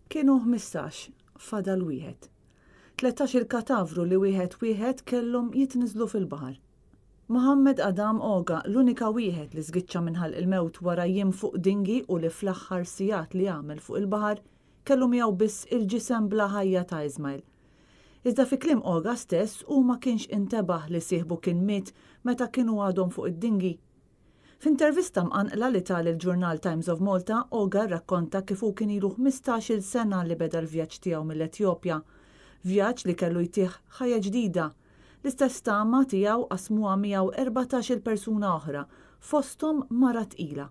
Kienu 15, fadal wieħed. 13-il katavru li wieħed wieħed kellhom jitniżżlu fil-baħar. Mohammed Adam Oga, l-unika wieħed li żgiċċa minn ħalq il-mewt wara jiem fuq dinghy u li fl-aħħar sigħat li għamel fuq il-baħar kellu miegħu biss il-ġisem bla ħajja ta' Ismail. Iżda fi kliem Oga stess hu ma kienx intebaħ li sieħbu kien miet meta kienu għadhom fuq id-dinghy. F'intervista mqanqla li ta lill-ġurnal Times of Malta, Oga rrakkonta kif hu kien ilu 15-il sena li beda l-vjaġġ tiegħu mill-Etjopja. Vjaġġ li kellu jtih ħajja ġdida. L-istess tama tiegħu qasmuha miegħu 14-il persuna oħra, fosthom mara tqila.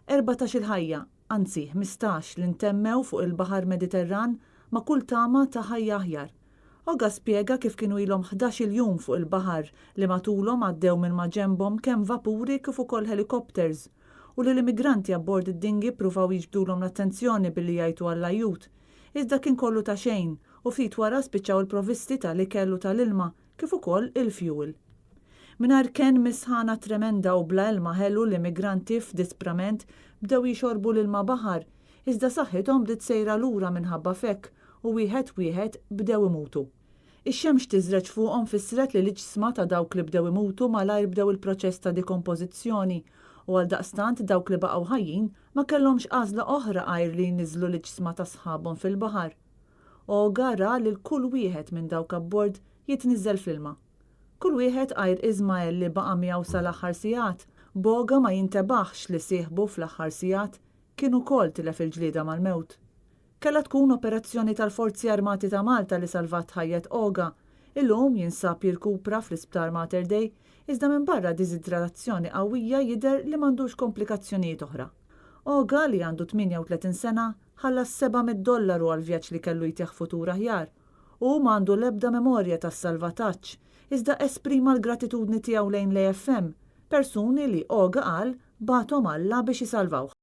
14-il ħajja, anzi 15 li ntemmew fuq il-baħar Mediterran ma' kull tama ta' ħajja aħjar. Oga spjega kif kienu ilhom 11-il jum fuq il-baħar li matulhom għaddew minn maġenbhom kemm vapuri kif ukoll ħelikopters u li l-immigranti abbord id-dinghy ppruvaw jiġbdulhom l-attenzjoni billi jgħajtu għall-ajjut. Iżda kien kollu ta' xejn u ftit wara spiċċaw il-provvisti tal-ikel u tal-ilma kif ukoll il-fjuwil. Mingħajr kenn mis-sħana tremenda u bla ilma ħelu l-immigranti f'disprament bdew jixorbu l-ilma baħar iżda saħħithom bdiet sejra lura minħabba f'hekk u wieħed wieħed bdew imutu. Ix-xemx tiżreġ fuqhom fissret li l-iġsma ta' dawk li bdew imutu malajr bdew il-proċess ta' dikompożizzjoni u għaldaqstant dawk li baqgħu ħajjin ma kellhomx għażla oħra għajr li jniżżlu l-iġsma ta' sħabhom fil-baħar. Oga ra lil kull wieħed minn dawk abbord jitniżżel fl-ilma. Kull wieħed għajr Ismael li baqa' miegħu sal-aħħar sigħat, b'Oga ma jintebaħx li sieħbu fl-aħħar sigħat kien ukoll tilef il-ġlieda mal-mewt. Kellha tkun operazzjoni tal-Forzi Armati ta' Malta li salvat ħajjet Oga. Illum jinsab jirkupra fl-Isptar Mater Dei, iżda minbarra diżidratazzjoni qawwija jidher li m'għandux komplikazzjonijiet oħra. Oga, li għandu 38 sena, ħallas 700 dollaru għall-vjaġġ li kellu jtih futur aħjar. Hu m'għandu l-ebda memorja tas-salvataġġ, iżda esprima l-gratitudni tiegħu lejn l-AFM, persuni li Oga qal bagħathom Alla biex isalvawh.